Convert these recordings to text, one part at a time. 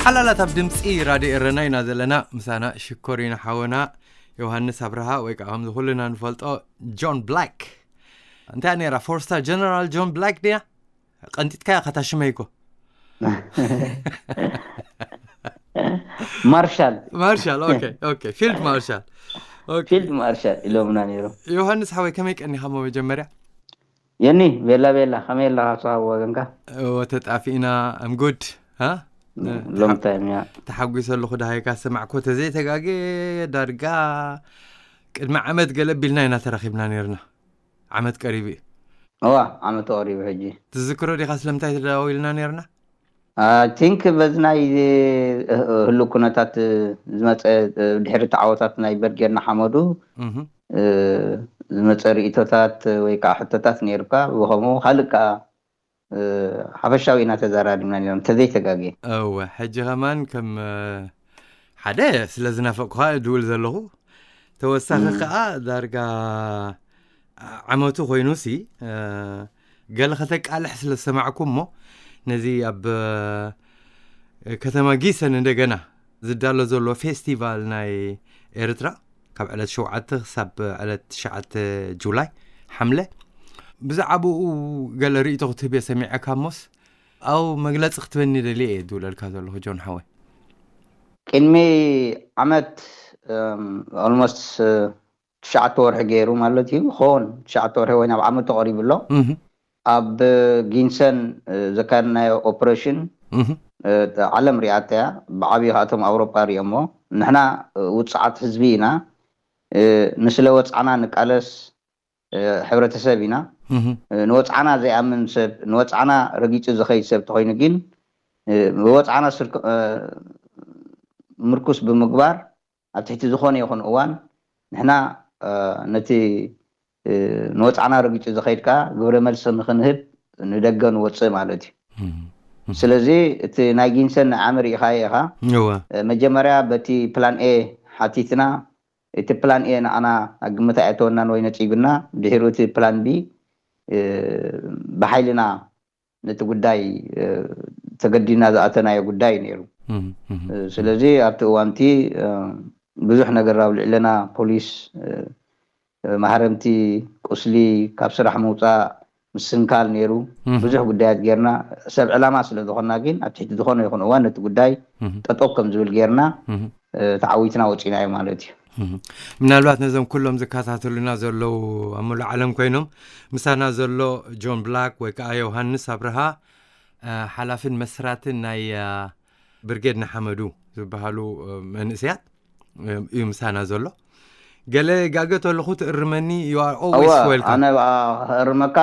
ሓላላት ኣብ ድምፂ ራድዮ ኤረና ኢና ዘለና። ምሳና ሽኮሪና ሓወና ዮሃንስ ኣብርሃ ወይ ከዓ ከምዚ ኩልና ንፈልጦ ጆን ብላክ። እንታይ ነራ ፎር ስታር ጀነራል ጆን ብላክ ድያ? ቀንጢጥካያ ከታሽመይኮ። ማርሻል ማርሻል ኦኬ ኦኬ ፊልድ ማርሻል ኦኬ። ፊልድ ማርሻል ኢሎምና ነይሮም። ዮሃንስ ሓወይ ከመይ ቀኒኻሞ መጀመርያ? የኒ ቤላ ቤላ ከመይ ኣለኻ? ሰዋ ወገንካ ወተጣፊእና ኣም ጉድ ሃ ሎምታይም ያ ተሓጒሰ ኣለኹ። ደሃይካ ሰማዕኮ ተዘይተጋጌ ዳርጋ ቅድሚ ዓመት ገለ ቢልና ኢና ተራኺብና ነርና። ዓመት ቀሪቡ እዩ። እዋ ዓመት ተቐሪቡ ሕጂ። ትዝክሮ ዲኻ ስለምንታይ ተደዋዊልና ነርና? ቲንክ በዚ ናይ ህሉ ኩነታት ዝመፀ ድሕሪ ተዓወታት ናይ በርጌድ ንሓመዱ እህ። ዝመፀ ርእቶታት ወይ ከዓ ሕቶታት ነይሩካ። ብኸምኡ ካልእ ከዓ ሓፈሻዊ ኢና ተዘራሪብና ነርና ተዘይተጋጌ። እወ ሕጂ ከማን ከም ሓደ ስለ ዝናፈቅኩኻ ድውል ዘለኹ ተወሳኺ ከዓ ዳርጋ ዓመቱ ኮይኑሲ ገለ ከተቃልሕ ስለ ዝሰማዕኩ እሞ ነዚ ኣብ ከተማ ጊሰን እንደገና ዝዳሎ ዘሎ ፌስቲቫል ናይ ኤርትራ ካብ ዕለት ሸውዓተ ክሳብ ዕለት ትሽዓተ ጁላይ ሓምለ ብዛዕባኡ ገለ ርእይቶ ክትህብ እየ ሰሚዐካ እሞስ ኣብ መግለፂ ክትበኒ ደልየ እየ ዝብለልካ ዘለኹ ጆን ሓወይ። ቅድሚ ዓመት ኦልሞስት ትሽዓተ ወርሒ ገይሩ ማለት እዩ። ክኸውን ትሽዓተ ወርሒ ወይ ናብ ዓመት ተቐሪቡ ኣሎ። ኣብ ጊንሰን ዘካየድናዮ ኦፕሬሽን ዓለም ሪኣተያ ብዓብዩ ካብቶም ኣውሮጳ ሪኦሞ። ንሕና ውፅዓት ህዝቢ ኢና። ንስለ ወፅዓና ንቃለስ ሕብረተሰብ ኢና። ንወፅዓና ዘይኣምን ሰብ ንወፅዓና ረጊፁ ዝኸይድ ሰብ ተኮይኑ ግን ብወፅዓና ምርኩስ ብምግባር ኣብ ትሕቲ ዝኾነ ይኹን እዋን ንሕና ነቲ ንወፅዓና ረጊፁ ዝኸይድ ከዓ ግብረ መልሲ ንክንህብ ንደገ ንወፅእ ማለት እዩ። ስለዚ እቲ ናይ ጊንሰን ንዓመ ርኢኻዮ ኢኻ። መጀመርያ በቲ ፕላን ኤ ሓቲትና እቲ ፕላን ኤ ንዓና ኣግምት ኣየተወናን ወይ ነፂጉና ድሕሩ እቲ ፕላን ቢ ብሓይልና ነቲ ጉዳይ ተገዲና ዝኣተናዮ ጉዳይ እዩ ነይሩ። ስለዚ ኣብቲ እዋንቲ ብዙሕ ነገር ኣብ ልዕለና ፖሊስ ማህረምቲ ቁስሊ ካብ ስራሕ ምውፃእ ምስንካል ነይሩ። ብዙሕ ጉዳያት ጌርና ሰብ ዕላማ ስለ ዝኾንና ግን ኣብ ትሕቲ ዝኾነ ይኹን እዋን ነቲ ጉዳይ ጠጠው ከም ዝብል ጌርና ተዓዊትና ወፂናዮ ማለት እዩ። ምናልባት ነዞም ኩሎም ዝከታተሉና ዘለዉ ኣብ ሙሉእ ዓለም ኮይኖም ምሳና ዘሎ ጆን ብላክ ወይ ከዓ ዮሃንስ ኣብርሃ ሓላፍን መስራትን ናይ ብርጌድ ንሓመዱ ዝበሃሉ መንእሰያት እዩ ምሳና ዘሎ። ገለ ጋገ ተለኹ ትእርመኒ። ኣነ ክእርመካ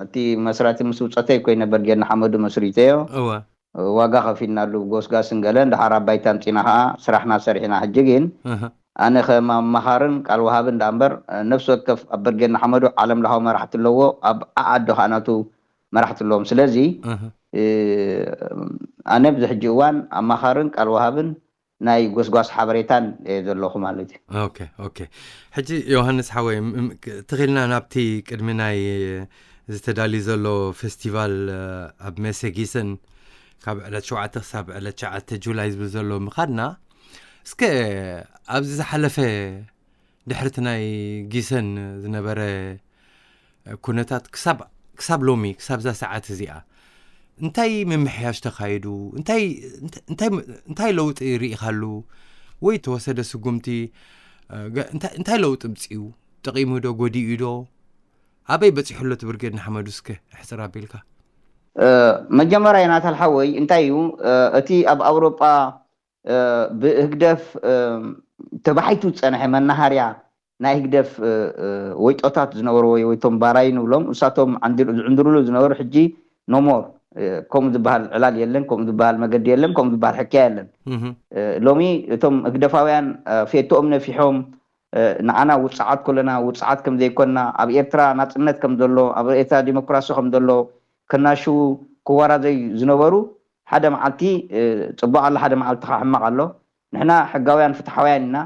እቲ መስራቲ ምስ ውፀተይ ኮይነ ብርጌድ ንሓመዱ መስሪተዮ። ዋጋ ከፊልናሉ ጎስጋስን ገለን ድሓር ኣባይታ ኣምፂና ከዓ ስራሕና ሰሪሕና። ሕጂ ግን ኣነ ከም ኣማኻርን ቃል ወሃብን ዳ እምበር ነፍሲ ወከፍ ኣብ ብርጌድ ንሓመዱ ዓለም ለኻዊ መራሕቲ ኣለዎ። ኣብ ዓዓዲ ከዓ ናቱ መራሕቲ ኣለዎም። ስለዚ ኣነ ኣብዚ ሕጂ እዋን ኣማኻርን ቃል ወሃብን ናይ ጎስጓስ ሓበሬታን እየ ዘለኹ ማለት እዩ። ኦኬ ኦኬ። ሕጂ ዮሃንስ ሓወይ ትኽልና ናብቲ ቅድሚ ናይ ዝተዳልዩ ዘሎ ፌስቲቫል ኣብ መሰጊስን ካብ ዕለት ሸውዓተ ክሳብ ዕለት ትሽዓተ ጁላይ ዝብል ዘሎ ምኻድና እስከ ኣብዚ ዝሓለፈ ድሕርቲ ናይ ጊሰን ዝነበረ ኩነታት ክሳብ ሎሚ ክሳብ ዛ ሰዓት እዚኣ እንታይ ምምሕያሽ ተኻይዱ? እንታይ ለውጢ ርኢኻሉ? ወይ ተወሰደ ስጉምቲ እንታይ ለውጢ ምፅኡ? ጠቒሙ ዶ ጎዲኡ ዶ? ኣበይ በፂሑ ኣሎ እቲ ብርጌድ ንሓመዱ እስከ ሕፅር ኣቢልካ። መጀመርያ ናታል ሓወይ እንታይ እዩ እቲ ኣብ ኣውሮጳ ብህግደፍ ተባሒቱ ዝፀንሐ መናሃርያ ናይ ህግደፍ ወይጦታት ዝነበሩ ወይ ወይቶም ባራይ ንብሎም እሳቶም ዝዕንድርሉ ዝነበሩ ሕጂ ኖሞር ከምኡ ዝበሃል ዕላል የለን፣ ከምኡ ዝበሃል መገዲ የለን፣ ከምኡ ዝበሃል ሕክያ የለን። ሎሚ እቶም ህግደፋውያን ፌቶኦም ነፊሖም ንዓና ውፅዓት ከለና ውፅዓት ከም ዘይኮንና ኣብ ኤርትራ ናፅነት ከም ዘሎ ኣብ ኤርትራ ዲሞክራሲ ከም ዘሎ ከናሽው ክወራዘዩ ዝነበሩ ሓደ መዓልቲ ፅቡቅ ኣሎ፣ ሓደ መዓልቲ ከዓ ሕማቅ ኣሎ። ንሕና ሕጋውያን ፍትሓውያን ኢና።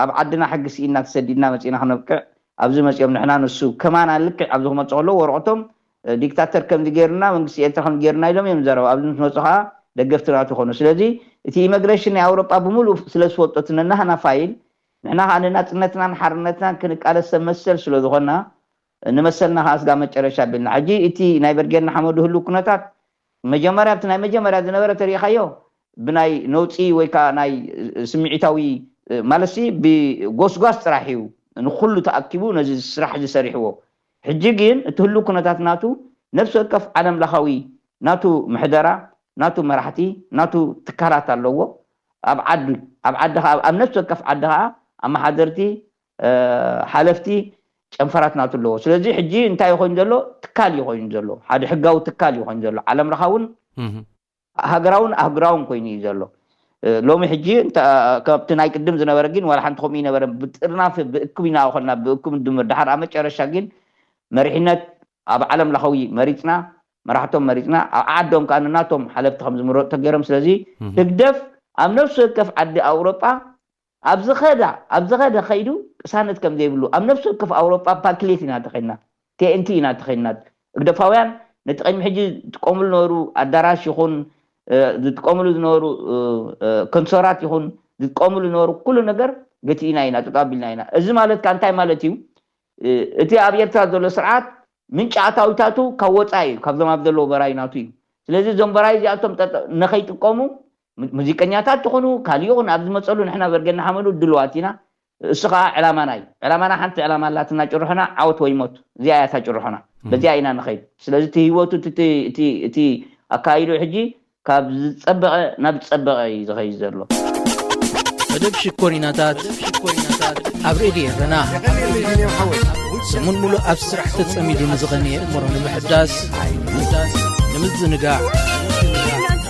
ኣብ ዓድና ሕጊ ስኢና ተሰዲድና መፂና ክነብቅዕ ኣብዚ መፂኦም ንሕና ንሱ ከማና ልክዕ ኣብዚ ክመፁ ከለዉ ወረቀቶም ዲክታተር ከምዚ ገይርና መንግስቲ ኤርትራ ከምዚ ገይርና ኢሎም እዮም ዘረባ ኣብዚ ምስ መፁ ከዓ ደገፍቲ ናቱ ይኾኑ። ስለዚ እቲ ኢሚግሬሽን ናይ ኣውሮጳ ብምሉእ ስለ ዝፈልጦ፣ እቲ ነናህና ፋይል፣ ንሕና ከዓ ንናፅነትናን ሓርነትናን ክንቃለስ ሰብ መሰል ስለ ዝኾንና፣ ንመሰልና ከዓ ስጋ መጨረሻ ቢልና። ሕጂ እቲ ናይ በርጌድ ንሓመዱ ህሉ ኩነታት መጀመርያ፣ ኣብቲ ናይ መጀመርያ ዝነበረ ተሪኢኻዮ፣ ብናይ ነውፂ ወይ ከዓ ናይ ስምዒታዊ፣ ማለት ሲ ብጎስጓስ ጥራሕ እዩ ንኩሉ ተኣኪቡ ነዚ ስራሕ ዝሰሪሕዎ። ሕጂ ግን እቲ ህሉ ኩነታት ናቱ፣ ነፍሲ ወከፍ ዓለም ለኻዊ ናቱ ምሕደራ፣ ናቱ መራሕቲ፣ ናቱ ትካላት ኣለዎ። ኣብ ዓዲ፣ ኣብ ዓዲ ከዓ፣ ኣብ ነፍሲ ወከፍ ዓዲ ከዓ ኣመሓደርቲ፣ ሓለፍቲ፣ ጨንፈራት ናቱ ኣለዎ። ስለዚ ሕጂ እንታይ ኮይኑ ዘሎ? ትካል እዩ ኮይኑ ዘሎ። ሓደ ሕጋዊ ትካል እዩ ኮይኑ ዘሎ። ዓለም ረኻውን ሃገራውን ኣህጉራውን ኮይኑ እዩ ዘሎ። ሎሚ ሕጂ ካብቲ ናይ ቅድም ዝነበረ ግን ዋላ ሓንቲ ከምኡ ይነበረ። ብጥርናፍ ብእክብ ኢና ኮልና፣ ብእክብ ድምር። ድሓር ኣብ መጨረሻ ግን መሪሕነት ኣብ ዓለም ለኻዊ መሪፅና፣ መራሕቶም መሪፅና፣ ኣብ ዓዶም ከዓ ንናቶም ሓለፍቲ ከም ዝምረጡ ተገይሮም። ስለዚ ህግደፍ ኣብ ነፍሲ ወከፍ ዓዲ ኣውሮጳ ኣብ ዝኸዳ ኣብ ዝኸደ ከይዱ ቅሳነት ከም ዘይብሉ፣ ኣብ ነፍሲ ወከፍ ኣውሮጳ ፓክሌት ኢና ተኸይና፣ ቴንቲ ኢና ተኸይና። ህግደፋውያን ነቲ ቅድሚ ሕጂ ዝጥቀምሉ ነበሩ ኣዳራሽ ይኹን ዝጥቀምሉ ዝነበሩ ኮንሶራት ይኹን ዝጥቀምሉ ዝነበሩ ኩሉ ነገር ገቲእና ኢና፣ ጠጠው ኣቢልና ኢና። እዚ ማለት ከ እንታይ ማለት እዩ? እቲ ኣብ ኤርትራ ዘሎ ስርዓት ምንጪ ኣታዊታቱ ካብ ወፃኢ እዩ፣ ካብዞም ኣብ ዘለዎ በራዩ ናቱ እዩ። ስለዚ እዞም በራዩ እዚኣቶም ጠጠ-፣ ንኸይጥቀሙ ሙ-፣ ሙዚቀኛታት ትኹኑ ካልእ ይኹን ኣብ ዝመፀሉ ንሕና በርገና ሓመዱ ድልዋት ኢና። እሱ ከዓ ዕላማና እዩ። ዕላማና ሓንቲ ዕላማ ኣላትና ጭርሖና፣ ዓወት ወይ ሞት። እዚኣ እያ እታ ጭርሖና። በዚኣ ኢና ንኸይድ። ስለዚ እቲ ህይወቱ እቲ፣ እቲ፣ እቲ ኣካይዱ ሕጂ ካብ ዝፀበቐ ናብ ዝፀበቐ እዩ ዝኸይድ ዘሎ። መደብ ሽኮሪናታት ኣብ ሬድዮ ኤረና ሰሙን ሙሉእ ኣብ ስራሕ ተጸሚዱ ንዝቐንየ እምሮ ንምሕዳስ፣ ንምዝንጋዕ፣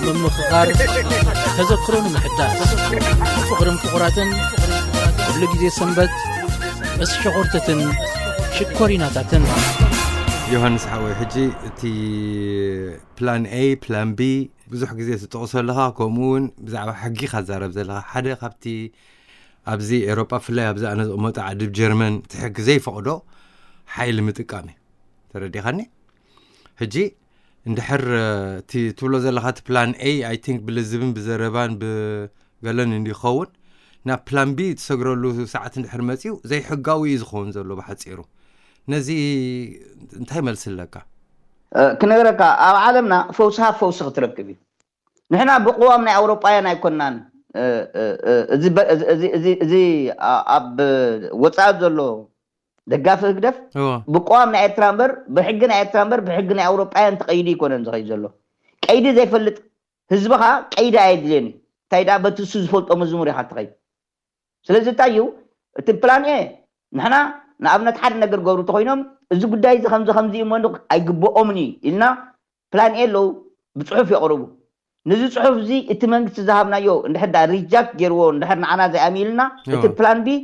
ንምምኽኻር፣ ተዘክሮ ንምሕዳስ፣ ፍቕርን ፍቑራትን ኩሉ ግዜ ሰንበት ምስ ሸኾርተትን ሽኮሪናታትን። ዮሃንስ ሓወይ፣ ሕጂ እቲ ፕላን ኤ፣ ፕላን ቢ ብዙሕ ግዜ ትጠቕሶ ኣለኻ፣ ከምኡ እውን ብዛዕባ ሕጊ ኢኻ ትዛረብ ዘለኻ። ሓደ ካብቲ ኣብዚ ኤውሮጳ፣ ብፍላይ ኣብዚ ኣነ ዝቕመጦ ዓዲ ጀርመን፣ እቲ ሕጊ ዘይፈቕዶ ሓይሊ ምጥቃም እዩ። ተረዲኻኒ? ሕጂ እንድሕር፣ እ፣ እቲ ትብሎ ዘለኻ እቲ ፕላን ኤ፣ ኣይ ቲንክ ብልዝብን ብዘረባን ብገለን እንዲኸውን ናብ ፕላን ቢ ትሰግረሉ ሰዓት እንድሕር መጺኡ ዘይሕጋዊ እዩ ዝኸውን ዘሎ ብሓጺሩ። ነዚ እንታይ መልሲ ኣለካ? እ፣ ክነግረካ፣ ኣብ ዓለምና ፈውስኻ ፈውሲ ክትረክብ እዩ። ንሕና ብቅዋም ናይ ኣውሮጳውያን ኣይኮንናን። እ፣ እ፣ እ፣ እዚ በ-፣ እዚ፣ እዚ፣ እዚ፣ እዚ ኣ-፣ ኣብ ወጻኢ ዘሎ ደጋፊ ህግደፍ እዎ። ብቅዋም ናይ ኤርትራ እምበር፣ ብሕጊ ናይ ኤርትራ እምበር፣ ብሕጊ ናይ ኣውሮጳውያን ተቐይዱ ኣይኮነን ዝኸይድ ዘሎ። ቀይዲ ዘይፈልጥ ህዝብኻ ቀይዲ ኣየድልየን እዩ። እንታይ ደኣ በቲ እሱ ዝፈልጦ መዝሙር ኢኻ ትኸይድ። ስለዚ እንታይ እዩ እቲ ፕላን ኤ? ንሕና ንኣብነት ሓደ ነገር ገብሩ እንተኾይኖም፣ እዚ ጉዳይ እዚ ከምዚ ከምዚ እዩ እሞ ኣይግብኦምን እዩ ኢልና ፕላን ኤ ኣለዉ ብጽሑፍ የቕርቡ። ነዚ ጽሑፍ እዚ እቲ መንግስቲ ዝሃብናዮ እንድሕር ደኣ ሪጃክት ገይርዎ፣ እንድሕር ንዓና ዘይኣሚንልና፣ እቲ እዎ። ፕላን ቢ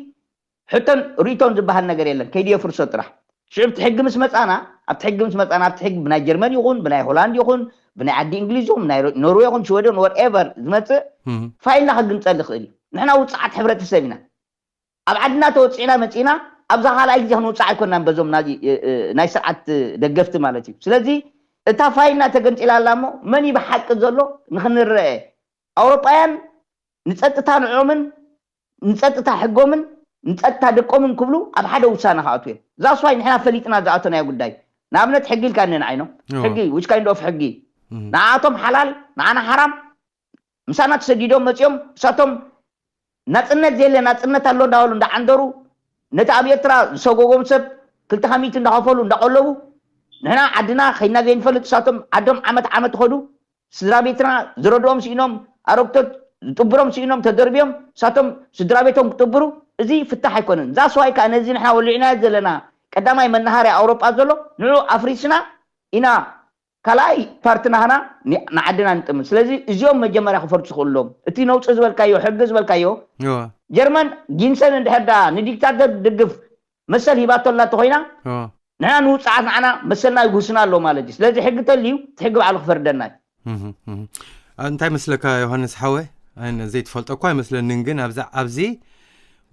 ሕቶን ርእይቶን ዝበሃል ነገር የለን። ከይዲ የፍርሶ ጥራሕ። ሽዑ እቲ ሕጊ ምስ መጻና፣ ኣብቲ ሕጊ ምስ መጻና፣ ኣብቲ ሕጊ ብናይ ጀርመን ይኹን፣ ብናይ ሆላንድ ይኹን፣ ብናይ ዓዲ እንግሊዝ ይኹን፣ ብናይ ኖርዌ ይኹን፣ ሽወደን፣ ወትኤቨር ዝመጽእ እም። ፋይልና ክግንጸል ይኽእል እዩ። ንሕና ውጽዓት ሕብረተሰብ ኢና። ኣብ ዓድና ተወጺዕና መጺእና፣ ኣብዛ ካልኣይ ግዜ ክንውጽዕ ኣይኮንናን በዞም ናይ፣ እ፣ እ፣ ናይ ስርዓት ደገፍቲ ማለት እዩ። ስለዚ እታ ፋይልና ተገንጺላ ኣላ እሞ መን እዩ ብሓቂ ዘሎ ንኽንረአ። ኣውሮጳውያን ንጸጥታ ንዕኦምን ንጸጥታ ሕጎምን ንጸጥታ ደቆምን ክብሉ ኣብ ሓደ ውሳነ ክኣትዉ እዮም። ዛስዋይ ንሕና ፈሊጥና ዝኣተናዮ ጉዳይ። ንኣብነት ሕጊ ኢልካ እነ ንዓይኖ። እዎ። ሕጊ፣ which kind of ሕጊ? እም። ንዓኣቶም ሓላል፣ ንዓና ሓራም። ምሳና ተሰዲዶም መጺኦም፣ እሳቶም ናጽነት ዘየለ ናጽነት ኣሎ እንዳበሉ እንዳዓንደሩ፣ ነቲ ኣብ ኤርትራ ዝሰጎጎም ሰብ ክልተ ሚእቲ እንዳኸፈሉ እንዳቐለቡ፣ ንሕና ዓድና ከይድና ዘይንፈልጥ፣ እሳቶም ዓዶም ዓመት ዓመት ይኸዱ፣ ስድራ ቤትና ዝረድኦም ስኢኖም፣ ኣረግቶት ዝጥብሮም ስኢኖም፣ ተደርብዮም፣ እሳቶም ስድራ ቤቶም ክጥብሩ፣ እዚ ፍታሕ ኣይኮነን። ዛስዋይ ከኣ ነዚ ንሕና ወሊዕናዮ ዘለና ቀዳማይ መናሃርያ ኣውሮጳ ዘሎ፣ ንዑ ኣፍሪስና ኢና ካልኣይ ፓርቲ ናህና ኒ-፣ ንዓድና ንጥምት። ስለዚ እዚኦም መጀመርያ ክፈርሱ ክእሎም። እቲ ነውጺ ዝበልካዮ፣ ሕጊ ዝበልካዮ፣ እዋ። ጀርመን ጊንሰን እንድሕር ደኣ ንዲክታተር ትድግፍ መሰል ሂባቶ ኣላ እንተኾይና፣ እዋ። ንሕና ንውጽዓት ንዓና መሰልና ይጉህስና ኣሎ ማለት እዩ። ስለዚ ሕጊ ተልዩ፣ እቲ ሕጊ ባዕሉ ክፈርደና እዩ። እህ፣ እህ። አ፣ እንታይ መስለካ ዮሃንስ ሓወይ? ኣነ ዘይትፈልጦ እኳ ኣይመስለንን፣ ግን ኣብዛ፣ ኣብዚ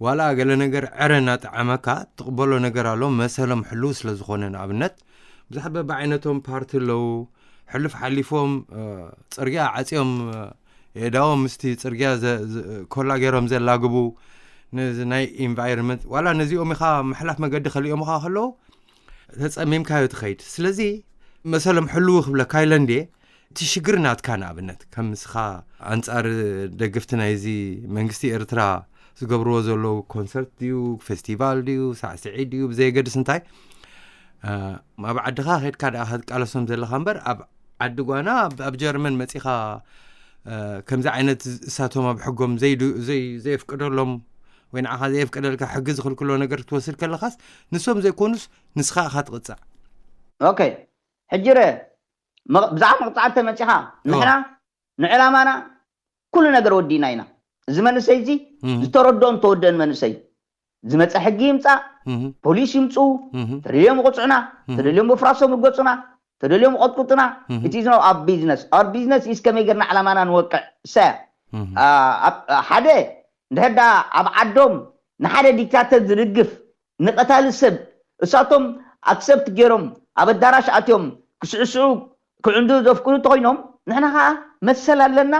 ዋላ ገለ ነገር ዕረ እናጠዓመካ ትቕበሎ ነገር ኣሎ፣ መሰሎም ሕልው ስለ ዝኾነ። ንኣብነት፣ ብዙሓት በብዓይነቶም ፓርቲ ኣለዉ፣ ሕሉፍ ሓሊፎም ጽርግያ ዓፅዮም፣ የእዳዎም ምስቲ ጽርግያ ኮላ ገይሮም ዘላግቡ፣ ነዚ ናይ ኢንቫይሮንመንት ዋላ ነዚኦም ኢኻ ምሕላፍ መገዲ ከሊኦምኻ ከለዉ ተጸሚምካዮ ትኸይድ። ስለዚ መሰሎም ሕልዉ ክብለካ ኢለ እንድየ። እቲ ሽግር ናትካ ንኣብነት ከም ምስኻ ኣንጻር ደገፍቲ ናይዚ መንግስቲ ኤርትራ ዝገብርዎ ዘለዉ ኮንሰርት ድዩ፣ ፌስቲቫል ድዩ፣ ሳዕስዒት ድዩ፣ ብዘየገድስ እንታይ ኣብ ዓድኻ ከድካ ደኣ ክትቃለሶም ዘለኻ እምበር ኣብ ዓዲ ጓና ኣብ ጀርመን መጺኻ ከምዚ ዓይነት እሳቶም ኣብ ሕጎም ዘየፍቅደሎም ወይ ንዓኻ ዘየፍቅደልካ ሕጊ ዝኽልክሎ ነገር ክትወስድ ከለኻስ ንሶም ዘይኮኑስ ንስኻ ኢኻ ትቕጻዕ። ኦኬ ሕጂ ረ ብዛዕባ ምቕጻዕ ተመጺኻ ንሕና ንዕላማና ኩሉ ነገር ወዲና ኢና። እዚ መንእሰይ እዚ ዝተረድኦን ተወደን መንእሰይ ዝመፀ ሕጊ ይምፃእ፣ ፖሊስ ይምፅኡ፣ ተደልዮም ይቆፅዑና፣ ተደልዮም ብፍራሶም ይርገፁና፣ ተደልዮም ይቆጥቁጡና። It is not our business. Our business is ከመይ ገርና ዕላማና ንወቅዕ። ሰ ሓደ እንድሕር ዳ ኣብ ዓዶም ንሓደ ዲክታተር ዝድግፍ ንቐታሊ ሰብ እሳቶም ኣክሰፕት ገይሮም ኣብ ኣዳራሽ ኣትዮም ክስዕስዑ ክዕንዱ ዘፍቅዱ እንተኮይኖም ንሕና ከዓ መሰል ኣለና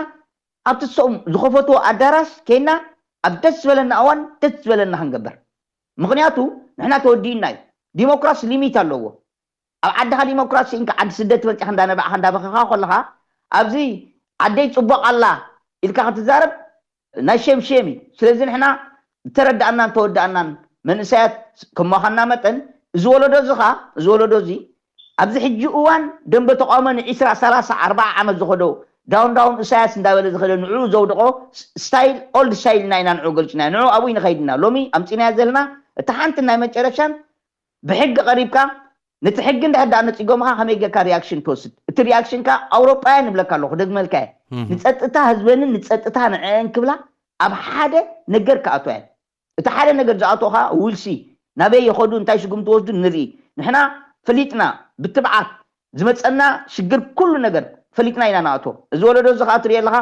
ኣብቲ ሰም ዝኸፈትዎ ኣዳራሽ ከይና ኣብ ደስ ዝበለና እዋን ደስ ዝበለና ክንገብር። ምክንያቱ ንሕና ተወዲእና እዩ። ዲሞክራሲ ሊሚት ኣለዎ። ኣብ ዓድኻ ዲሞክራሲ እንካ ዓዲ ስደት መፂኻ እንዳነባዕኻ እንዳበኸኻ ከለኻ ኣብዚ ዓደይ ፅቡቅ ኣላ ኢልካ ክትዛረብ ናይ ሸም ሸም እዩ። ስለዚ ንሕና ዝተረዳእናን ተወዳእናን መንእሰያት ከማኻና መጠን እዚ ወለዶ እዚ ኸዓ እዚ ወለዶ እዚ ኣብዚ ሕጂ እዋን ደንበ ተቃውሞ ንዒስራ ሰላሳ ኣርባዓ ዓመት ዝኸዶ ዳውን ዳውን እሳያስ እንዳበለ ዝኸደ ንዕኡ ዘውድቆ ስታይል ኦልድ ስታይል ኢና ኢና ንዕኡ ገልፅና ንዕኡ ኣብኡ ንኸይድና ሎሚ ኣምፂናዮ ዘለና እቲ ሓንቲ ናይ መጨረሻን ብሕጊ ቀሪብካ ነቲ ሕጊ እንድሕር ደኣ ነፂጎምኻ ከመይ ጌርካ ሪያክሽን ትወስድ እቲ ሪያክሽን ከ ኣውሮጳያ ንብለካ ኣለኹ ደግመልካ እየ ንፀጥታ ህዝበንን ንፀጥታ ንዕአን ክብላ ኣብ ሓደ ነገር ክኣትዋ እየን እቲ ሓደ ነገር ዝኣትዎ ከዓ ውልሲ ናበይ ይኸዱ እንታይ ስጉምቲ ወስዱ ንርኢ ንሕና ፈሊጥና ብትብዓት ዝመፀና ሽግር ኩሉ ነገር ፈሊጥና ኢና ንኣትዎ እዚ ወለዶ እዚ ከዓ ትሪኦ ኣለኻ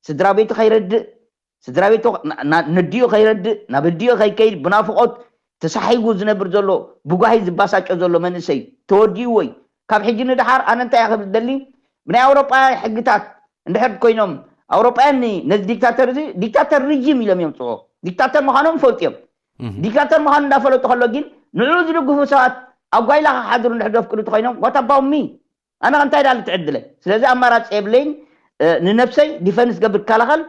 ስድራ ቤቱ ከይረድእ ስድራ ቤቱ ነዲኡ ከይረድእ ናብ ኣዲኡ ከይከይድ ብናፍቆት ተሳሒጉ ዝነብር ዘሎ ብጓሂ ዝባሳጮ ዘሎ መንእሰይ ተወዲኡ ወይ ካብ ሕጂ ንድሓር ኣነ እንታይ እየ ክብል ደሊ ብናይ ኣውሮጳውያን ሕግታት እንድሕር ኮይኖም ኣውሮጳውያን ነዚ ዲክታተር እዚ ዲክታተር ሪጂም ኢሎም እዮም ፅዎ ዲክታተር ምዃኖም ይፈልጡ እዮም ዲክታተር ምዃኑ እንዳፈለጡ ከሎ ግን ንዕኡ ዝድግፉ ሰባት ኣብ ጓይላ ክሓድሩ እንድሕር ዘፍቅዱ ተኮይኖም what about me ኣነ እንታይ ዳል ትዕድለ ስለዚ ኣማራፂ የብለይን ንነብሰይ ዲፈንስ ገብር ክከላኸል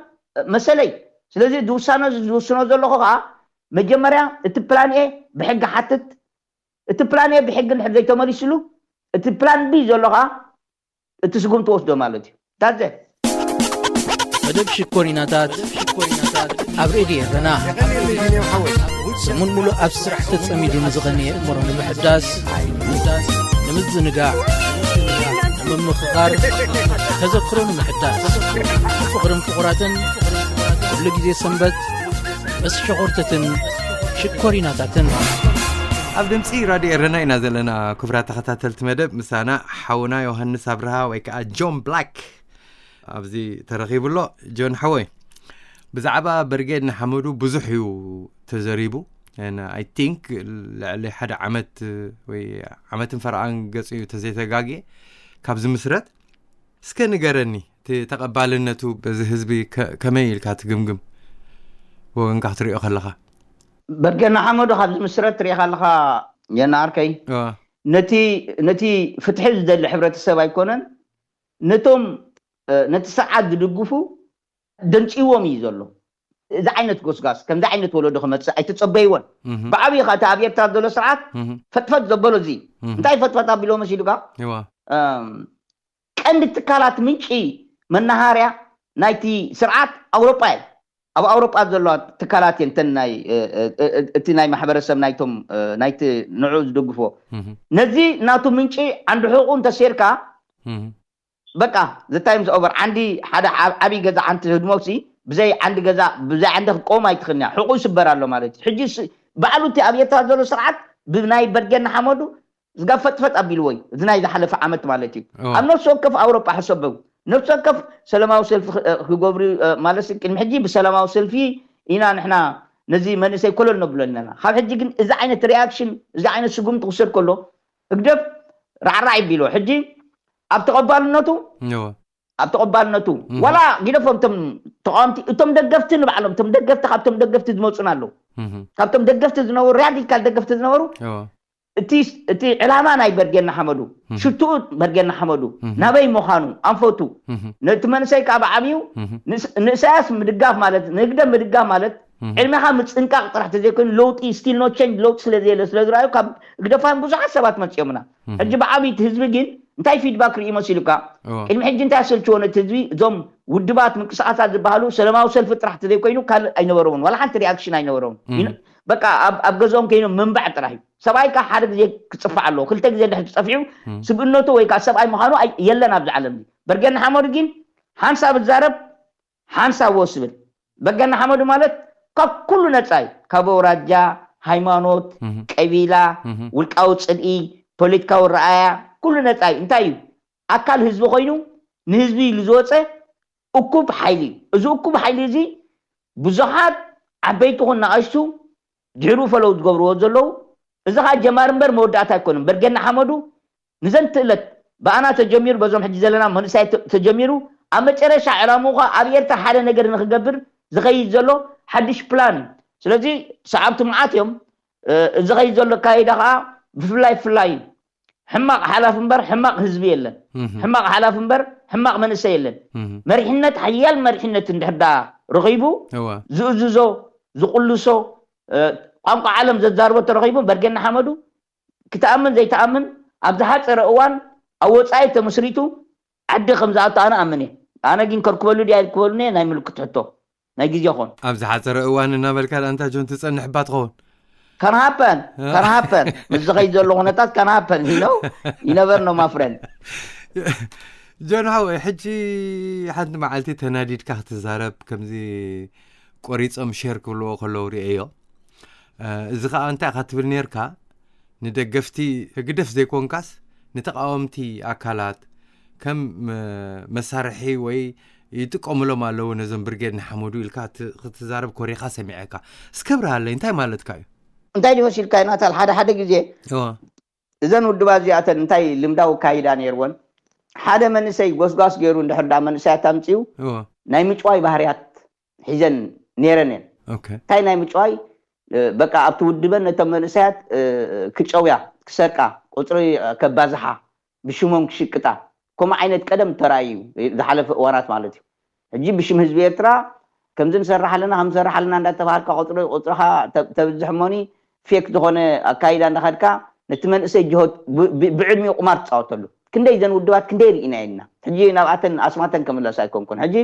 መሰለይ ስለዚ ዝውሳነ ዝውስኖ ዘለኹ ከዓ መጀመርያ እቲ ፕላን ኤ ብሕጊ ሓትት እቲ ፕላን ኤ ብሕጊ እንድሕር ዘይተመሊስሉ እቲ ፕላን ቢ ዘሎ ከዓ እቲ ስጉም ትወስዶ ማለት እዩ that's it መደብ ሽኮሪናታት ኣብ ሬድዮ ኤረና ሰሙን ሙሉእ ኣብ ስራሕ ተጸሚዱ ንዝቐነየ እምሮ ንምሕዳስ ንምዝንጋዕ ንምምኽኻር ተዘክሮ ንምሕዳስ ፍቕርን ፍቑራትን ኩሉ ግዜ ሰንበት ምስ ሸኾርተትን ሽኮሪናታትን ኣብ ድምፂ ራድዮ ኤረና ኢና ዘለና ክቡራት ተኸታተልቲ መደብ ምሳና ሓውና ዮሃንስ ኣብርሃ ወይ ከዓ ጆን ብላክ ኣብዚ ተረኺቡ ኣሎ ጆን ሓወይ ብዛዕባ ብርጌድ ንሓመዱ ብዙሕ እዩ ተዘሪቡ I think ልዕሊ ሓደ ዓመት ወይ ዓመትን ፈረቓን ገፂኡ ተዘይተጋግየ ካብ ዝምስረት እስከ ንገረኒ እቲ ተቐባልነቱ በዚ ህዝቢ ከመይ ኢልካ ትግምግም ብወገንካ ክትሪኦ ከለኻ ብርጌድ ንሓመዱ ካብ ዝምስረት ትሪኢኻ ኣለኻ የናኣርከይ ነቲ ፍትሒ ዝደሊ ሕብረተሰብ ኣይኮነን ነቶም ነቲ ስርዓት ዝድግፉ ደንፂዎም እዩ ዘሎ እዚ ዓይነት ጎስጋስ ከምዚ ዓይነት ወለዶ ክመፅእ ኣይተፀበይዎን ብዓብዪ ከዓ እቲ ኣብ ኤርትራ ዘሎ ስርዓት ፈጥፈጥ ዘበሎ እዚ እንታይ ፈጥፈጥ ኣቢሎ መሲሉካ ቀንዲ ትካላት ምንጪ መናሃርያ ናይቲ ስርዓት ኣውሮጳ እዩ ኣብ ኣውሮጳ ዘለዋ ትካላት እየን እተን ናይ እቲ ናይ ማሕበረሰብ ናይቶም ናይቲ ንዑ ዝድግፎ ነዚ ናቱ ምንጪ ዓንዲ ሕቁ እንተሴርካ በቃ the time is over ዓንዲ ሓደ ዓብይ ገዛ ሓንቲ ህድሞሲ ብዘይ ዓንዲ ገዛ ብዘይ ዓንዲ ክትቆም ኣይትኽእልንያ ሕቁ ይስበር ኣሎ ማለት እዩ ሕጂ ባዕሉ እቲ ኣብ ኤርትራ ዘሎ ስርዓት ብናይ በርጌን ንሓመዱ ዝጋብ ፈጥፈጥ ኣቢልዎ እዩ እዚ ናይ ዝሓለፈ ዓመት ማለት እዩ ኣብ ነፍሲ ወከፍ ኣውሮጳ ሕሰበው ነፍሲ ወከፍ ሰላማዊ ሰልፊ ክገብሩ ማለት ቅድሚ ሕጂ ብሰላማዊ ሰልፊ ኢና ንሕና ነዚ መንእሰይ ኮለል ነብሎ ኣለና ካብ ሕጂ ግን እዚ ዓይነት ሪኣክሽን እዚ ዓይነት ስጉምቲ ክውሰድ ከሎ ህግደፍ ራዕራዕ ይቢልዎ ሕጂ ኣብ ተቐባልነቱ እወ ኣብ ተቐባልነቱ ዋላ ግደፎም እቶም ተቃወምቲ እቶም ደገፍቲ ንባዕሎም እቶም ደገፍቲ ካብቶም ደገፍቲ ዝመፁና ኣለዉ። ካብቶም ደገፍቲ ዝነበሩ ራዲካል ደገፍቲ ዝነበሩ እቲ ዕላማ ናይ በርጌና ሓመዱ ሽትኡ በርጌና ሓመዱ ናበይ ምዃኑ ኣንፈቱ ነቲ መንእሰይ ከዓ ብዓብዩ ንእሳያስ ምድጋፍ ማለት ንህግደፍ ምድጋፍ ማለት ዕድሜኻ ምፅንቃቕ ጥራሕ ተዘይኮይኑ ለውጢ still no change ለውጢ ስለዘየለ ስለዝረኣዩ ካብ ህግደፋውያን ብዙሓት ሰባት መፂኦምና። ሕጂ ብዓብዩ እቲ ህዝቢ ግን እንታይ ፊድባክ ርኢ መሲሉካ? ቅድሚ ሕጂ እንታይ ኣሰልችዎ ነቲ ህዝቢ? እዞም ውድባት ምንቅስቃሳት ዝበሃሉ ሰላማዊ ሰልፊ ጥራሕ ተዘይኮይኑ ካልእ ኣይነበረውን ዋላ ሓንቲ ሪኣክሽን ኣይነበረውን። በቃ ኣብ ገዝኦም ኮይኖም ምንባዕ ጥራሕ እዩ። ሰብኣይ ከዓ ሓደ ግዜ ክፅፋዕ ኣለዎ። ክልተ ግዜ ድሕር ክፀፊዑ ስብእነቱ ወይ ከዓ ሰብኣይ ምዃኑ የለን ኣብዚ ዓለም። በርጌድ ንሓመዱ ግን ሓንሳብ እዛረብ ሓንሳብ ወስ ብል። በርጌድ ንሓመዱ ማለት ካብ ኩሉ ነፃ እዩ። ካብ ኣውራጃ፣ ሃይማኖት፣ ቀቢላ፣ ውልቃዊ ፅልኢ፣ ፖለቲካዊ ረኣያ ኩሉ ነፃ እዩ። እንታይ እዩ? ኣካል ህዝቢ ኮይኑ ንህዝቢ ኢሉ ዝወፀ እኩብ ሓይሊ እዩ። እዚ እኩብ ሓይሊ እዚ ብዙሓት ዓበይቲ ኹን ንኣሽቱ ድሕሩ ፈለው ዝገብርዎ ዘለዉ። እዚ ከዓ ጀማሪ እምበር መወዳእታ ኣይኮነን። በርጌድ ንሓመዱ ንዘን ትእለት ብኣና ተጀሚሩ በዞም ሕጂ ዘለና መንእሳይ ተጀሚሩ ኣብ መጨረሻ ዕላምኡ ከዓ ኣብ ኤርትራ ሓደ ነገር ንክገብር ዝኸይድ ዘሎ ሓድሽ ፕላን እዩ። ስለዚ ሰዓብቲ መዓት እዮም። እዚ ኸይድ ዘሎ ኣካይዳ ከዓ ብፍላይ ፍላይ እዩ። ሕማቕ ሓላፊ እምበር ሕማቕ ህዝቢ የለን። ሕማቕ ሓላፊ እምበር ሕማቕ መንእሰይ የለን። መሪሕነት ሓያል መሪሕነት እንድሕር ዳ ረኺቡ ዝእዝዞ ዝቕልሶ ቋንቋ ዓለም ዘዛርቦ ተረኺቡ በርጌድ ንሓመዱ ክትኣምን ዘይትኣምን ኣብ ዝሓፀረ እዋን ኣብ ወፃኢ ተመስሪቱ ዓዲ ከም ዝኣቱ ኣነ ኣምን እየ። ኣነ ግን ከርክበሉ ድያ ይርከበሉ ናይ ምልክት ሕቶ ናይ ግዜ ኾን ኣብ ዝሓፀረ እዋን እናበልካ ኣንታ ጆን ትፀንሕ እባ ትኸውን። ከንሃፐን ከንሃፐን ምስ ዝኸይድ ዘሎ ኩነታት ከንሃፐን ነው ይነበር ነው ማፍረን ጆን ሓወይ ሕጂ ሓንቲ መዓልቲ ተናዲድካ ክትዛረብ ከምዚ ቆሪፆም ሼር ክብልዎ ከለዉ ርእዮ። እዚ ከዓ እንታይ ኢኻ ትብል ነርካ? ንደገፍቲ ህግደፍ ዘይኮንካስ ንተቃወምቲ ኣካላት ከም መሳርሒ ወይ ይጥቀሙሎም ኣለዉ ነዞም ብርጌድ ንሓመዱ ኢልካ ክትዛረብ ኮሪኻ ሰሚዐካ። እስከ ብርሃለይ እንታይ ማለትካ እዩ? እንታይ ድመሲልካ ናታል ሓደ ሓደ ግዜ እዘን ውድባት እዚኣተን እንታይ ልምዳዊ ካይዳ ነይርወን? ሓደ መንእሰይ ጎስጓስ ገይሩ እንድሕር ዳ መንእሰያት ኣምፅኡ ናይ ምጭዋይ ባህርያት ሒዘን ነይረን እየን። እንታይ ናይ ምጭዋይ በቃ ኣብቲ ውድበን ነቶም መንእሰያት ክጨውያ ክሰርቃ ቁፅሪ ከባዝሓ ብሽሞም ክሽቅጣ ከምኡ ዓይነት ቀደም ተራእዩ ዝሓለፈ እዋናት ማለት እዩ። ሕጂ ብሽም ህዝቢ ኤርትራ ከምዚ ንሰርሕ ኣለና ከም ንሰርሕ ኣለና እንዳተባሃልካ ቁፅሪ ቁፅርኻ ተብዝሕ እሞኒ ፌክ ዝኾነ ኣካይዳ እንዳኸድካ ነቲ መንእሰይ ጅሆት ብዕድሚኡ ቁማር ትፃወተሉ። ክንደይ ዘን ውድባት ክንደይ ርኢና የልና። ሕጂ ናብኣተን ኣስማተን ክምለስ ኣይኮንኩን። ሕጂ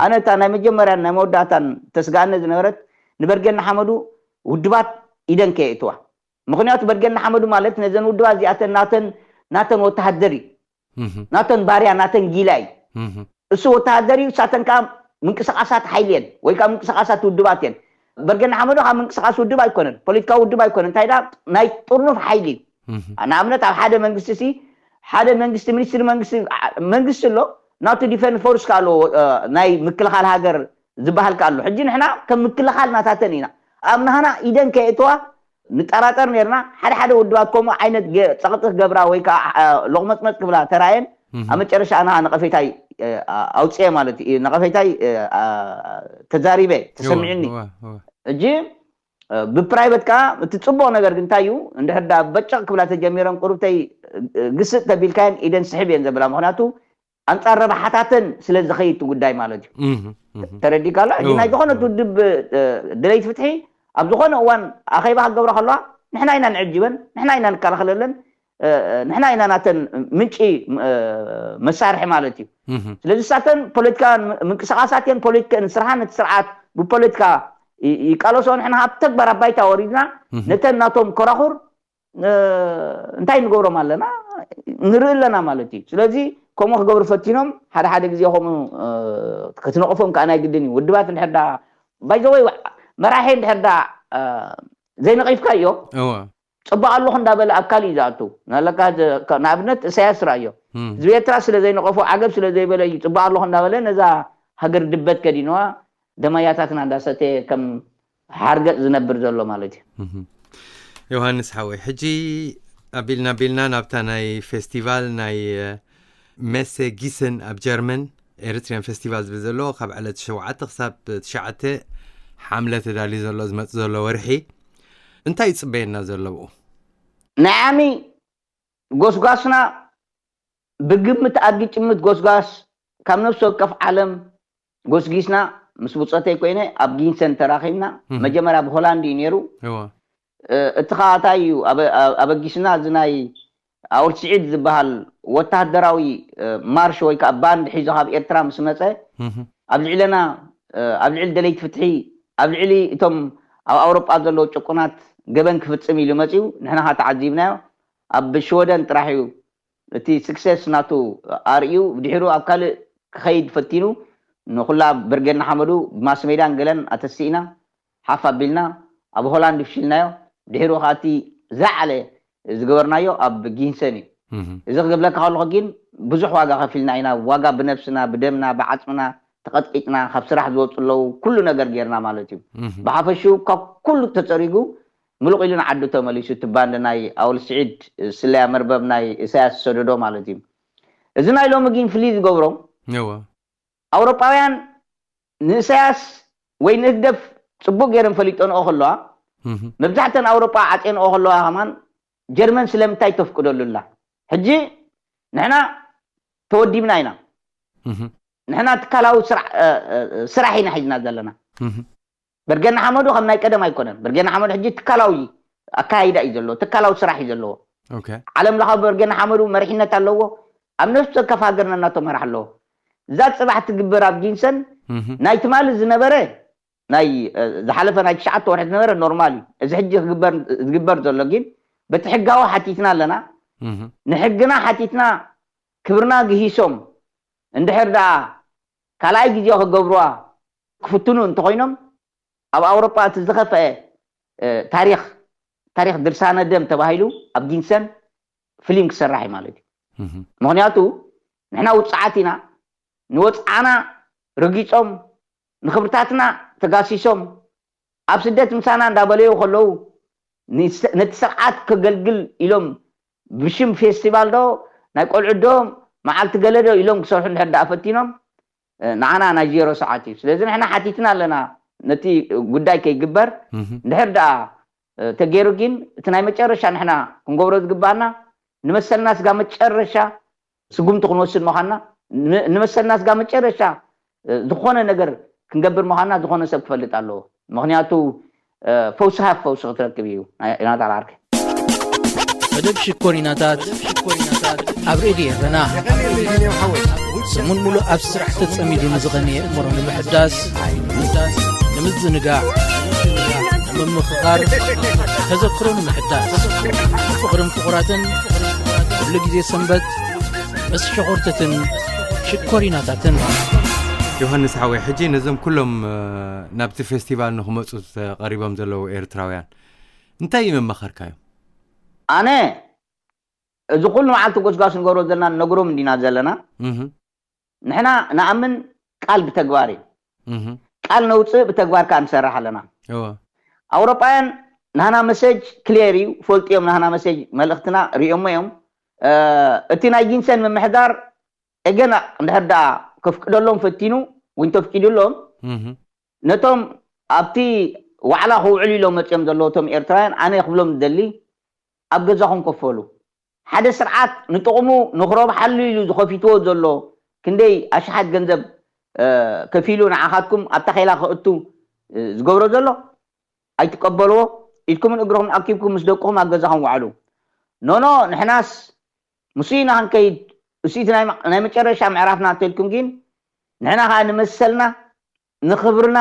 ኣነ እታ ናይ መጀመርያን ናይ መወዳእታን ተስጋኣነ ዝነበረት ንበርጌድ ንሓመዱ ውድባት ኢደን ከየእትዋ። ምኽንያቱ በርጌድ ንሓመዱ ማለት ነዘን ውድባት እዚኣተን ናተን ናተን ወተሃደር እዩ። ናተን ባርያ ናተን ጊላ እዩ። እሱ ወተሃደር እዩ። እሳተን ከዓ ምንቅስቃሳት ሓይሊ እየን ወይ ከዓ ምንቅስቃሳት ውድባት እየን። በርጌድ ንሓመዱ ካብ ምንቅስቃስ ውድብ ኣይኮነን፣ ፖለቲካዊ ውድብ ኣይኮነን። እንታይ ዳ ናይ ጥርኑፍ ሓይሊ እዩ። ንኣብነት ኣብ ሓደ መንግስቲ ሲ ሓደ መንግስቲ ሚኒስትሪ መንግስቲ መንግስቲ ኣሎ ናቱ ዲፈንስ ፎርስ ከ ኣለዎ ናይ ምክልኻል ሃገር ዝበሃል ከ ኣሎ። ሕጂ ንሕና ከም ምክልኻል ናታተን ኢና ኣብ ናህና ኢደን ከየእትዋ ንጠራጠር ነርና። ሓደ ሓደ ውድባት ከምኡ ዓይነት ጸቕጢ ክገብራ ወይ ከዓ ሎቕመጽመጽ ክብላ ተራየን ኣብ መጨረሻ ኣና ነቐፌታይ ኣውፅኤ ማለት እዩ። ነቐፌታይ ተዛሪበ ተሰሚዑኒ። እጂ ብፕራይበት ከዓ እቲ ፅቡቅ ነገር ግን እንታይ እዩ እንድሕር ዳ በጨቕ ክብላ ተጀሚረን ቁርብተይ ግስጥ ተቢልካየን ኢደን ስሕብ እየን ዘብላ። ምክንያቱ ኣንፃር ረብሓታተን ስለ ዝኸይድ እቲ ጉዳይ ማለት እዩ። ተረዲካ ኣሎ። ሕጂ ናይ ዝኾነት ውድብ ድለይቲ ፍትሒ ኣብ ዝኾነ እዋን ኣኼባ ክገብራ ከለዋ ንሕና ኢና ንዕጅበን፣ ንሕና ኢና ንከላኸለለን፣ ንሕና ኢና ናተን ምንጪ መሳርሒ ማለት እዩ። ስለዚ ሳተን ፖለቲካ ምንቅስቃሳት እየን፣ ፖለቲካ ስርሓን ነቲ ስርዓት ብፖለቲካ ይቃለሶ፣ ንሕና ኣብ ተግባር ኣብ ባይታ ወሪድና ነተን ናቶም ኮራኹር እንታይ ንገብሮም ኣለና ንርኢ ኣለና ማለት እዩ። ስለዚ ከምኡ ክገብሩ ፈቲኖም ሓደ ሓደ ግዜ ከምኡ ክትነቕፎም ከዓ ናይ ግድን እዩ። ውድባት እንድሕር ዳ ባይዘወይ መራሒ እንድሕር ዳ ዘይነቒፍካዮ እወ ፅቡቅ ኣለኹ እንዳበለ ኣብ ካልእ እዩ ዝኣቱ። ናለካ ንኣብነት እሳያስ ራእዮ ህዝቢ ኤርትራ ስለ ዘይነቐፎ ዓገብ ስለ ዘይበለ እዩ ፅቡቅ ኣለኹ እንዳበለ ነዛ ሃገር ድበት ከዲንዋ ደማያታትና እንዳሰተየ ከም ሓርገፅ ዝነብር ዘሎ ማለት እዩ። ዮሃንስ ሓወይ ሕጂ ኣቢልና ኣቢልና ናብታ ናይ ፌስቲቫል ናይ መሰ ጊሰን ኣብ ጀርመን ኤሪትሪያን ፌስቲቫል ዝብል ዘሎ ካብ ዕለት ሸውዓተ ክሳብ ትሽዓተ ሓምለ ተዳልዩ ዘሎ ዝመጽእ ዘሎ ወርሒ እንታይ ይጽበየና ዘሎ ብኡ? ናይ ዓሚ ጎስጓስና ብግምት ኣግጭምት ጎስጓስ ካብ ነፍሲ ወከፍ ዓለም ጎስጊስና ምስ ብጾተይ ኮይነ ኣብ ጊንሰን ተራኺብና። መጀመርያ ኣብ ሆላንድ እዩ ነይሩ። እቲ ኸዓ እንታይ እዩ ኣበጊስና፣ እዚ ናይ ኣወል ስዒድ ዝበሃል ወታደራዊ ማርሽ ወይ ከዓ ባንድ ሒዞ ካብ ኤርትራ ምስ መፀ ኣብ ልዕለና፣ ኣብ ልዕሊ ደለይቲ ፍትሒ፣ ኣብ ልዕሊ እቶም ኣብ ኣውሮጳ ዘለዉ ጭቁናት ገበን ክፍፅም ኢሉ መፅኡ። ንሕና ኸዓ ተዓዚብናዮ። ኣብ ሽወደን ጥራሕ እዩ እቲ ስክሰስ ናቱ ኣርእዩ። ድሕሩ ኣብ ካልእ ክኸይድ ፈቲኑ ንኹላ ብርጌድ ንሓመዱ ብማስሜዳን ገለን ኣተሲእና ሓፍ ኣቢልና ኣብ ሆላንድ ፍሽልናዮ። ድሕሩ ከዓ እቲ ዝዓለ ዝገበርናዮ ኣብ ጊንሰን እዩ። እዚ ክገብለካ ከለኹ ግን ብዙሕ ዋጋ ከፊልና ኢና። ዋጋ ብነብስና፣ ብደምና፣ ብዓፅምና ተቐጥቂጥና፣ ካብ ስራሕ ዝወፁ ኣለዉ፣ ኩሉ ነገር ጌርና ማለት እዩ። ብሓፈሽኡ ካብ ኩሉ ተፀሪጉ ምሉቕ ኢሉ ንዓዱ ተመሊሱ። እቲ ባንድ ናይ ኣወል ስዒድ ስለያ መርበብ ናይ ኢሳያስ ዝሰደዶ ማለት እዩ። እዚ ናይ ሎሚ ግን ፍልይ ዝገብሮ ኣውሮጳውያን ንእሳያስ ወይ ንህግደፍ ፅቡቅ ገይረን ፈሊጠንኦ ከለዋ፣ መብዛሕተን ኣውሮጳ ዓፅየንኦ ከለዋ ከማን ጀርመን ስለምንታይ ተፍቅደሉ ኣላ? ሕጂ ንሕና ተወዲብና ኢና። ንሕና ትካላዊ ስራሕ ኢና ሒዝና ዘለና። በርጌድ ንሓመዱ ከም ናይ ቀደም ኣይኮነን። በርጌድ ንሓመዱ ሕጂ ትካላዊ ኣካይዳ እዩ ዘለዎ፣ ትካላዊ ስራሕ እዩ ዘለዎ። ዓለም ለኻዊ በርጌድ ንሓመዱ መሪሕነት ኣለዎ። ኣብ ነፍሲ ወከፍ ሃገር ነናቶም መራሕ ኣለዎ። እዛ ፅባሕ ትግበር ኣብ ጊንሰን ናይ ትማሊ ዝነበረ ናይ ዝሓለፈ ናይ ትሽዓተ ወርሒ ዝነበረ ኖርማል እዩ። እዚ ሕጂ ዝግበር ዘሎ ግን በቲ ሕጋዊ ሓቲትና ኣለና። ንሕግና ሓቲትና ክብርና ግሂሶም እንድሕር ደኣ ካልኣይ ግዜ ክገብርዋ ክፍትኑ እንተኾይኖም ኣብ ኣውሮጳ እቲ ዝኸፍአ ታሪኽ ታሪኽ ድርሳነ ደም ተባሂሉ ኣብ ጊንሰን ፊልም ክሰራሕ እዩ ማለት እዩ። ምክንያቱ ንሕና ውፅዓት ኢና። ንወፅዓና ረጊፆም ንክብርታትና ተጋሲሶም ኣብ ስደት ምሳና እንዳበለዩ ከለዉ ነቲ ስርዓት ከገልግል ኢሎም ብሽም ፌስቲቫል ዶ ናይ ቆልዑ ዶ መዓልቲ ገለ ዶ ኢሎም ክሰርሑ እንድሕር ደኣ ፈቲኖም ንዓና ናይ ዜሮ ሰዓት እዩ። ስለዚ ንሕና ሓቲትና ኣለና ነቲ ጉዳይ ከይግበር። እንድሕር ደኣ ተገይሩ ግን እቲ ናይ መጨረሻ ንሕና ክንገብሮ ዝግባኣና ንመሰልና ስጋ መጨረሻ ስጉምቲ ክንወስድ ምዃንና፣ ንመሰልና ስጋ መጨረሻ ዝኾነ ነገር ክንገብር ምዃንና ዝኾነ ሰብ ክፈልጥ ኣለዎ። ምኽንያቱ ፈውሲ ሃብ ፈውሲ ክትረክብ እዩ ናታል ዓርከይ። መደብ ሽኮሪናታት ኣብ ሬድዮ ኤረና ሰሙን ሙሉእ ኣብ ስራሕ ተጸሚዱ ንዝቐነየ እምሮ ንምሕዳስ፣ ንምዝንጋዕ፣ ንምምኽኻር፣ ተዘክሮ ንምሕዳስ፣ ፍቕርን ፍቑራትን ኩሉ ግዜ ሰንበት ምስ ሸኾርተትን ሽኮሪናታትን። ዮሃንስ ሓወይ፣ ሕጂ ነዞም ኩሎም ናብቲ ፌስቲቫል ንክመፁ ተቐሪቦም ዘለዉ ኤርትራውያን እንታይ እዩ መመኸርካዮም? ኣነ እዚ ኩሉ መዓልቲ ጎስጓስ ንገብሮ ዘለና ንነግሮም እንዲና ዘለና። ንሕና ንኣምን ቃል ብተግባር እዩ። ቃል ነውፅእ ብተግባር ከዓ ንሰርሕ ኣለና። ኣውሮጳውያን ናህና መሰጅ ክሊየር እዩ፣ ፈልጡ እዮም ናህና መሰጅ መልእኽትና ሪኦሞ እዮም። እቲ ናይ ጊንሰን ምምሕዳር ኤገና እንድሕር ደኣ ከፍቅደሎም ፈቲኑ ወይ እንተፍቂዱሎም ነቶም ኣብቲ ዋዕላ ክውዕሉ ኢሎም መፅኦም ዘለዉ እቶም ኤርትራውያን ኣነ ክብሎም ዝደሊ ኣብ ገዛኹም ከፈሉ። ሓደ ስርዓት ንጥቕሙ ንክረብሓሉ ኢሉ ዝኸፊትዎ ዘሎ ክንደይ ኣሽሓት ገንዘብ ከፊሉ ንዓኻትኩም ኣብ ታኼላ ከእቱ ዝገብሮ ዘሎ ኣይትቀበልዎ። ኢድኩምን እግርኹም ኣኪብኩም ምስ ደቅኹም ኣብ ገዛኹም ዋዕሉ። ኖኖ ንሕናስ ምስ ኢና ክንከይድ፣ እሱኢቲ ናይ መጨረሻ ምዕራፍና እንተልኩም ግን ንሕና ከዓ ንመሰልና ንኽብርና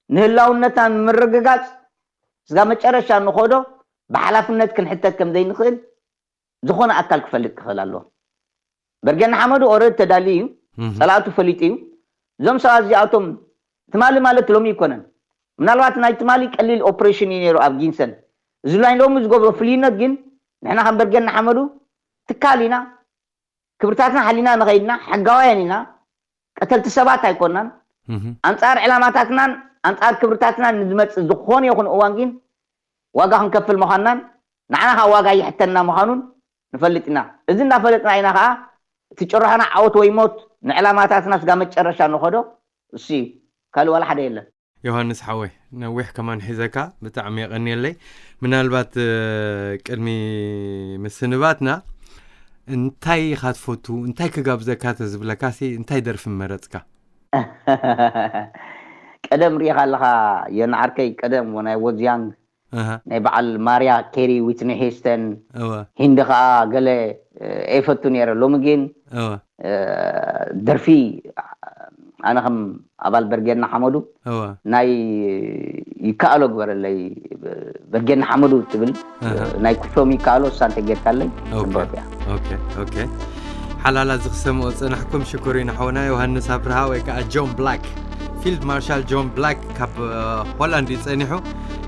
ንህላውነትና ንምርግጋፅ ስጋ መጨረሻ ንኸዶ ብሓላፍነት ክንሕተት ከም ዘይንኽእል ዝኾነ ኣካል ክፈልጥ ክኽእል ኣለዎ። በርጌድ ንሓመዱ ኦረድ ተዳልዩ እዩ፣ ፀላእቱ ፈሊጡ እዩ። እዞም ሰባት እዚኣቶም ትማሊ ማለት ሎሚ ይኮነን። ምናልባት ናይ ትማሊ ቀሊል ኦፕሬሽን እዩ ነይሩ ኣብ ጊንሰን። እዚ ናይ ሎሚ ዝገብሮ ፍልይነት ግን ንሕና ከም በርጌድ ንሓመዱ ትካል ኢና፣ ክብርታትና ሓሊና ንኸይድና፣ ሕጋውያን ኢና፣ ቀተልቲ ሰባት ኣይኮናን። ኣንጻር ዕላማታትናን ኣንጻር ክብርታትናን ንዝመጽእ ዝኾነ ይኹን እዋን ግን ዋጋ ክንከፍል ምዃንናን ንዓና ከዓ ዋጋ ይሕተና ምዃኑን ንፈልጥ ኢና። እዚ እንዳፈለጥና ኢና ከዓ እቲ ጭርሖና ዓወት ወይ ሞት፣ ንዕላማታትና ስጋ መጨረሻ ንኸዶ እሱ እዩ። ካልእ ዋላ ሓደ የለን። ዮሃንስ ሓወይ፣ ነዊሕ ከማን ሒዘካ፣ ብጣዕሚ የቐንየለይ። ምናልባት ቅድሚ ምስንባትና እንታይ ኢኻ ትፈቱ፣ እንታይ ክጋብዘካ ተዝብለካሲ እንታይ ደርፊ መረፅካ? ቀደም ሪኢኻ ኣለኻ፣ የንዓርከይ፣ ቀደም ናይ ወዝያንግ ናይ በዓል ማርያ ኬሪ፣ ዊትኒ ሂስተን፣ ሂንዲ ከዓ ገለ ኣይፈቱ ነይረ። ሎሚ ግን ደርፊ ኣነ ከም ኣባል በርጌድና ሓመዱ ናይ ይከኣሎ ግበረለይ፣ በርጌድና ሓመዱ ትብል ናይ ኩሶም ይከኣሎ፣ እሳ እንተጌርካለይ። ሓላላ ዝክሰምኦ ዝፀናሕኩም ሽኮሪና ሓውና ዮሃንስ ኣብርሃ ወይ ከዓ ጆን ብላክ፣ ፊልድ ማርሻል ጆን ብላክ ካብ ሆላንድ እዩ ፀኒሑ።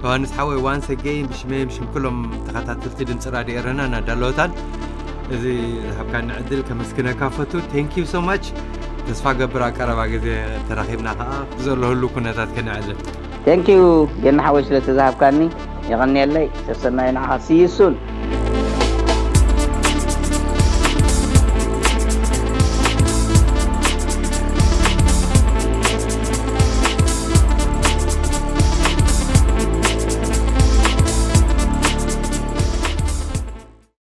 ዮሃንስ ሓወይ፣ ዋንስ ኣገይን ብሽመይ ብሽም ኩሎም ተኸታተልቲ ድምፂ ራድዮ ኤረና ናዳለወታን እዚ ዝሃብካኒ ዕድል ከመስግነካ ፈቱ። Thank you so much። ተስፋ ገብር ኣብ ቀረባ ግዜ ተራኺብና ከዓ ብዘሎ ህሉ ኩነታት ከነዕልል። Thank you ጌና ሓወይ ስለተዝሃብካኒ፣ የቐንየለይ። ሰሰናይ ንዓኻ። See you soon።